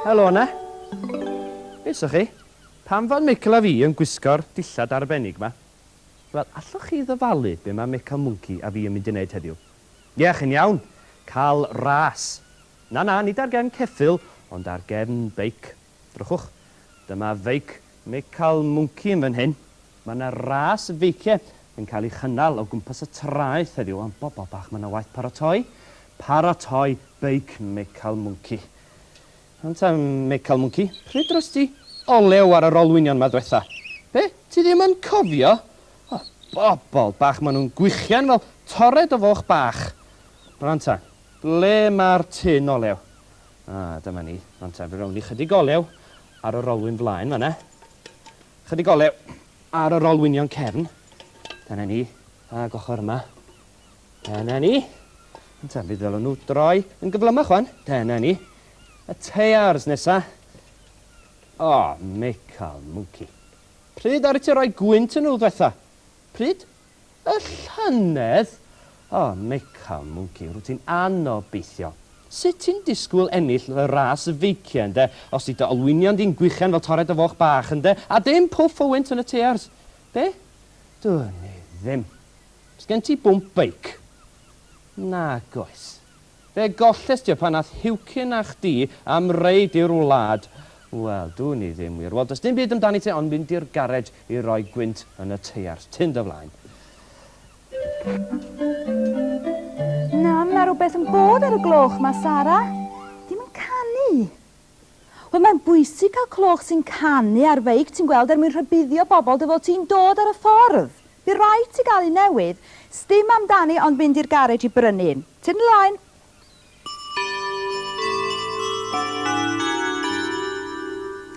Helo yna. Be sa chi? Pam fod Michael a fi yn gwisgo'r dillad arbennig 'ma? Wel, allwch chi ddyfalu be mae Michael Mwnci a fi yn mynd i wneud heddiw? Ie, chi'n iawn! Cael ras. Na, na, nid ar gefn ceffyl, ond ar gefn beic. Drychwch, dyma feic Michael Mwnci yn fan hyn. Mae 'na ras feiciau yn cael ei chynnal o gwmpas y traeth heddiw, ond bobl bach, mae 'na waith paratoi. Paratoi beic Michael Mwnci. Iawn ta, Michael Mwnci, pryd roes ti olew ar yr olwynion 'ma ddwetha? Be? Ti ddim yn cofio? O, bobl bach, maen nhw'n gwichian fel torred o foch bach. Rwan ta, ble mae'r tun olew? Ah, dyma ni. Rwan ta, fe rown ni chydig olew ar yr olwyn flaen fan'na. Chydig olew ar yr olwynion cefn. Dyna ni. Ag ochr yma. Dyna ni. Rwan ta, fe ddylen nhw droi yn gyflymach wan. Dyna ni. Y teiars nesa. O, Michael Mwnci. Pryd aru ti roi gwynt yn nhw ddwetha? Pryd? Y llynedd? O, Michael Mwnci, rwyt ti'n anobeithiol. Sut ti'n disgwyl ennill y ras feiciau, ynde, os 'di dy olwynion di'n gwichian fel torred o foch bach, ynde, a dim pwff o wynt yn y teiars? Be? Dwn i ddim. Sgen ti bwmp beic? Nagoes. Fe golles di o pan ath Huwcyn â chdi am reid i'r wlad. Wel, dwn i ddim wir. Wel, does dim byd amdani ti ond mynd i'r garej i roi gwynt yn y teiars. Tyn dy flaen. Na, ma' rhywbeth yn bod ar y gloch 'ma, Sara. Dim yn canu. Wel, mae'n bwysig cael cloch sy'n canu ar feic, ti'n gweld, er mwyn rhybuddio bobl dy fod ti'n dod ar y ffordd. Bydd rhaid ti gael un newydd. Sdim amdani ond mynd i'r garej i brynu un. Tyn 'mlaen!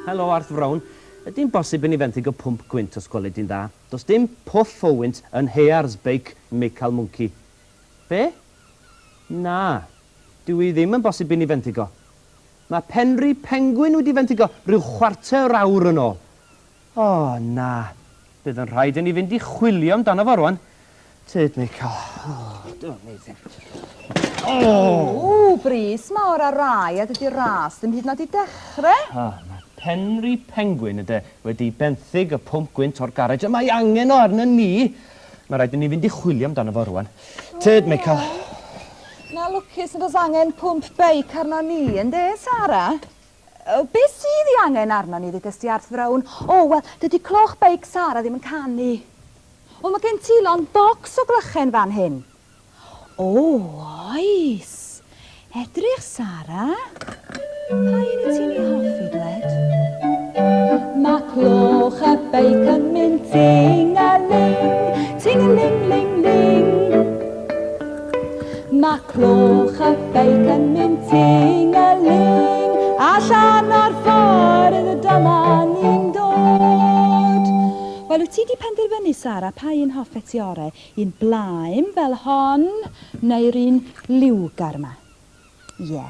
Helo, Arth Frown. Ydy'n bosib i ni fenthyg y pwmp gwynt os gweli di'n dda? Does dim pwll o wynt yn Hears beic Meical Mwnci. Be? Na. Dyw hi ddim yn bosib i ni fenthyg o. Mae Penri Pengwin wedi fenthyg o ryw chwarter awr yn ôl. O, na. Bydd yn rhaid i ni fynd i chwilio amdano fo rwan. Tyd, Michael. O, dwn i ddim. O! O, brys mawr ar rai a dydi'r ras ddim hyd yn oed 'di dechre. O, mae Penri Pengwin, ynde, wedi benthyg y pwmp gwynt o'r garej a mae angen o arnon ni. Mae rhaid i ni fynd i chwilio amdano fo rwan. Tyd, Michael. Na lwcus nad oes angen pwmp beic arnon ni, ynde, Sara? Be sydd ei angen arnon ni, ddudes di Arth Frown? O, wel, dydy cloch beic Sara ddim yn canu. O, mae gen ti lond bocs o glychen fan hyn. O, oes. Edrych, Sara. Pa un wyt ti'n ei hoffi, dwed? Mae cloch y beic yn mynd ting-a-ling, ting-a-ling-ling-ling. Mae cloch y beic yn mynd ting-a-ling, allan o'r ffordd dyma ni'n dod. Wel, wyt ti 'di penderfynu, Sara, pa un hoffet ti ore? Un blaen fel hon, neu'r un liwgar 'ma? Ie,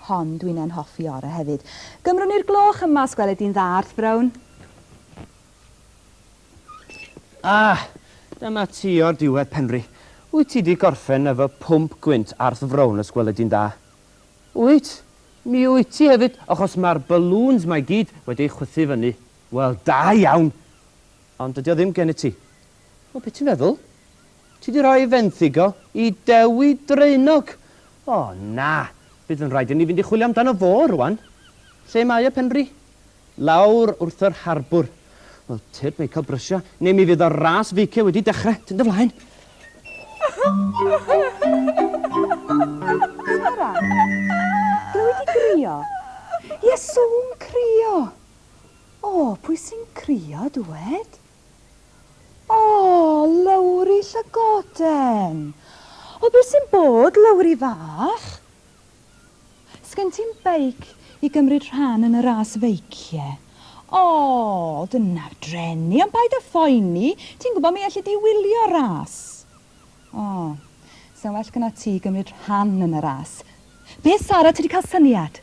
hon dwi'n en hoffi ore hefyd. Gymrwn ni'r gloch yma os gweli di'n dda, Arth Brown. Ah! Dyma ti o'r diwedd, Penri. Wyt ti 'di gorffen efo pwmp gwynt Arth Frown os gweli di'n dda? Wyt? Mi wyt ti hefyd, achos mae'r balloons 'ma i gyd wedi eu chwythu fyny. Wel, da iawn! Ond dydi o ddim gennyt ti. Wel, be ti'n feddwl? Ti 'di rhoi ei fenthyg o i Dewi Draenog! O, na! Bydd yn rhaid i ni fynd i chwilio amdano fo rwan. Lle mae y Penri? Lawr wrth yr harbwr. Wel, tyrd Michael, brysia, neu mi fydd y ras feiciau wedi dechrau. Tyn dy flaen. Sara, glywi di grio? Ie, sŵn crio. O, pwy sy'n crio, dwed? O, Lowri Llygoden! O, be sy'n bod, Lowri fach? Sgen ti'm beic i gymryd rhan yn y ras feiciau? O, dyna drueni, ond paid â phoeni, ti'n gwybod mi elli di wylio'r ras. O, sa'n well gyna ti gymryd rhan yn y ras. Be, Sara, ti 'di cael syniad?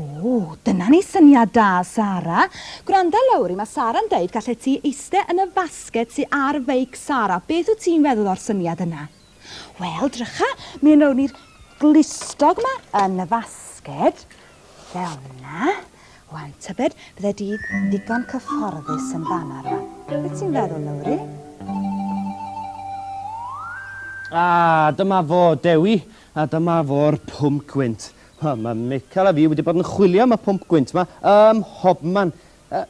O, dyna ni syniad da, Sara. Gwranda, Lowri, mae Sara'n deud gallet ti eiste yn y fasged sy ar feic Sara. Beth wyt ti'n feddwl o'r syniad yna? Wel, drycha, mi wnawn ni'r glustog 'ma yn y fasged. Fel 'na. Wan, tybed, bydde di ddigon cyfforddus yn fanna rwan. Beth ti'n feddwl, Lowri? A, dyma fo, Dewi. A dyma fo'r pwmp gwynt. Ha, mae Michael a fi wedi bod yn chwilio am y pwmp gwynt 'ma ym mhobman. Uh,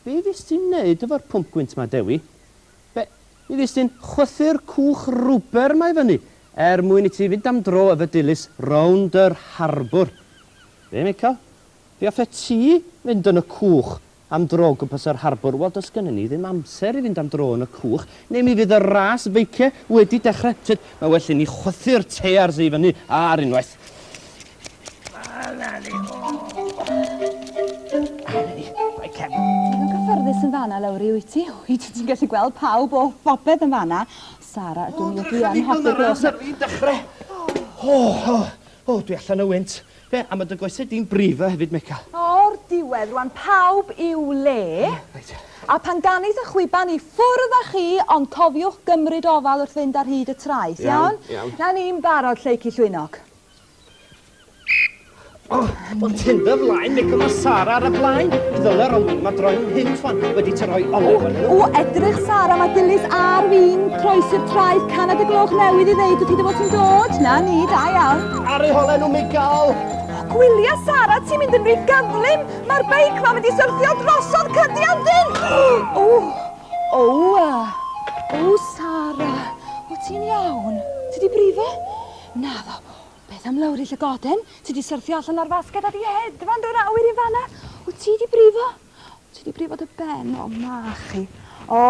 be fes ti'n neud efo'r pwmp gwynt 'ma, Dewi? Be, mi fes ti'n chwythu'r cwch rwber 'ma i fyny, er mwyn i ti fynd am dro efo Dilys rownd yr harbwr. Be, Michael? Fe hoffet ti fynd yn y cwch am dro o gwmpas yr harbwr? Wel, does gynnon ni ddim amser i fynd am dro yn y cwch, neu mi fydd y ras feiciau wedi dechrau. Tyd, mae well i ni chwythu'r teiars i fyny ar unwaith. Na ni. Na ni. Bai cefn. Ti'n yn cyffyrddus yn fanna, Lowri, wyt ti? Wyt ti'n gallu gweld pawb o bopeth yn fanna. Sara, ydw i, dwi yn hoffi'r gloch. Mae'r ras ar fin dechrau. O, o, o, dwi allan o wynt. Be, a ma' dy goese di'n brifo hefyd, Meca. O'r diwedd, rwan pawb i'w le. Reit. A pan ganith y chwiban i ffwrdd â chi, ond cofiwch gymryd ofal wrth fynd ar hyd y traeth, iawn? Iawn, iawn. Na ni'n barod, Lleucu Llwynog. O, wel tyn dy flaen, Michael, mae Sara ar y blaen. Mi ddyle'r olwyn 'ma droi'n hynt wan, wedi ti roi olew arnyn nhw. O, edrych Sara, mae Dilys ar fin croesi'r traeth, canad y gloch newydd i ddeud wrth i dy fod ti'n dod. Na ni, da iawn. Ar ei holen nhw, Michael! O, gwylia Sara, ti'n mynd yn rhy gyflym. Mae'r beic ma'n mynd i syrthio drosodd, cydian dyn! O, o, o, Sara, o ti'n iawn? Ti di brifo? Naddo. Beth am Lowri Llygoden? Ti di syrthio allan o'r fasged a di hedfan drwy'r awyr i fanna. Wyt ti di brifo? Ti di brifo dy ben? O, mach i. O,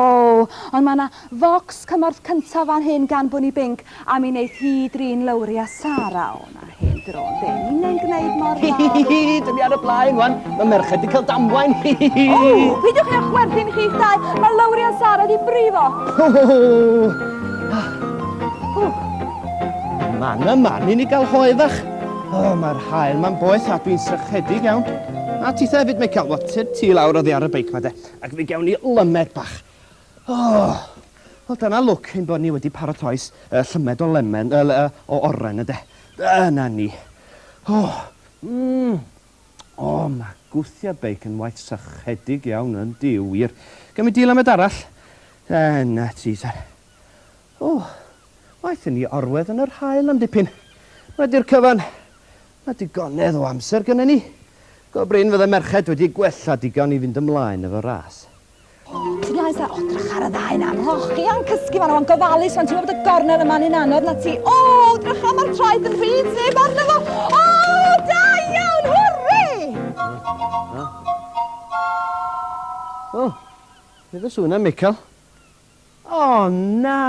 ond mae yna focs cymorth cyntaf fan hyn gan Bwni Binc, a mi wneith hi drin Lowri a Sara. O, na hen dro, ynde? Ninnau'n gwneud mor dda. Hi, hi, hi, dyn ni ar y blaen, wan. Mae merched di cael damwain. Hi, hi, hi. O, peidiwch chi â chwerthin chi'ch dau. Mae Lowri a Sara di brifo. Ho, ho, ho. Man y man i ni gael hoe fach. O, mae'r haul ma'n boeth a dwi'n sychedig iawn. A titha hefyd, Michael. Wel, tyrd ti lawr oddi ar y beic ma de, ac fe gewn ni lymed bach. O, wel dyna lwc ein bod ni wedi paratoi uh, llymed o lemen, uh, o oren yde. Dyna ni. O, mm. O, mae gwthio beic yn waith sychedig iawn yn di, wir. Gymryd di lymed arall? Dyna ti, te. O, waeth i ni orwedd yn yr haul am dipyn. Wedi'r cyfan, mae digonedd o amser gynnon ni. Go brin fydde merched wedi gwella digon i fynd ymlaen efo ras. Ti mlaen sa? O, drych ar y ddau 'na. Hogia'n cysgu fan 'na, gofalus wan, ti'n meddwl bod y gornel yma'n un anodd na ti. O, drycha, mae'r traeth yn rhydd, sneb arno fo. O, da iawn, hwrê! O, beth y sŵn 'na, Michael? O na!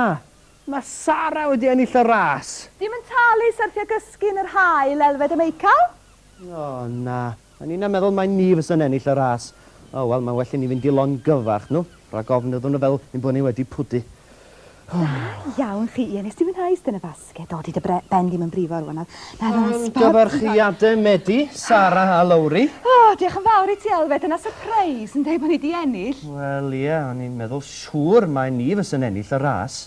Mae Sara wedi ennill y ras! Dim yn talu syrthio gysgu yn yr haul, Elfed a Meical? O na, o'n inna'n meddwl mai ni fysa'n ennill y ras. O wel, mae'n well i ni fynd i longyfarch nhw, rhag ofn iddyn nhw feddwl ein bod ni wedi pwdu. Da iawn chi, Ian. Nes ti fwynhau iste yn y fasged? O, 'di dy bre- ben di'm yn brifo rwan. Na, na, Llongyfarchiadau Medi, Sara a Lowri. O, diolch yn fawr i ti, Elfed. Dyna surprise, ynde, bod ni 'di ennill. Wel, ie, o'n i'n meddwl siŵr mai ni fysa'n ennill y ras.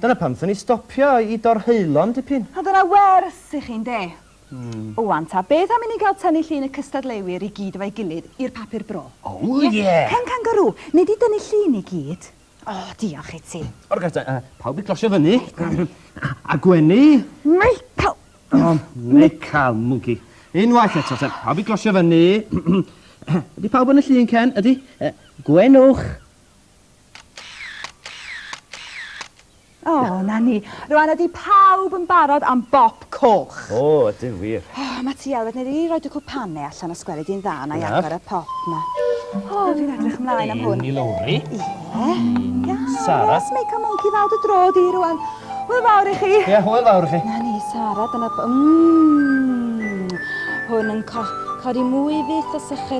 Dyna pam wnaethon ni stopio i dorheulo am dipyn. Ond dyna wers i chi, ynde? Ŵan ta, beth am i ni gael tynnu llun y cystadleuwyr i gyd efo'i gilydd i'r papur bro? O, ie! Ken Kangaroo, nei di dynnu llun i gyd? O, diolch i ti. O'r te, pawb i glosio fyny. A gwenu. Michael! O, Michael, mwnci. Unwaith eto te, pawb i glosio fyny. Ydy pawb yn y llun, Ken? Ydy? Gwenwch. O, na ni. Rwan, ydy pawb yn barod am bop coch? O, ydyn, wir. O, mae ti, Elfed, nei di roi dy cwpanau allan os gweli di'n dda, na i agor y pop 'ma. O, dwi'n edrych ymlaen am hwn. Un i Lowri. Ie. Iawn. Sara. Yes, make a monkey fawr dy dro di rwan. Hwyl fawr i chi. Ie, hwyl fawr i chi. Na ni, Sara, dyna... Mm, hwn yn co codi mwy fyth o syched.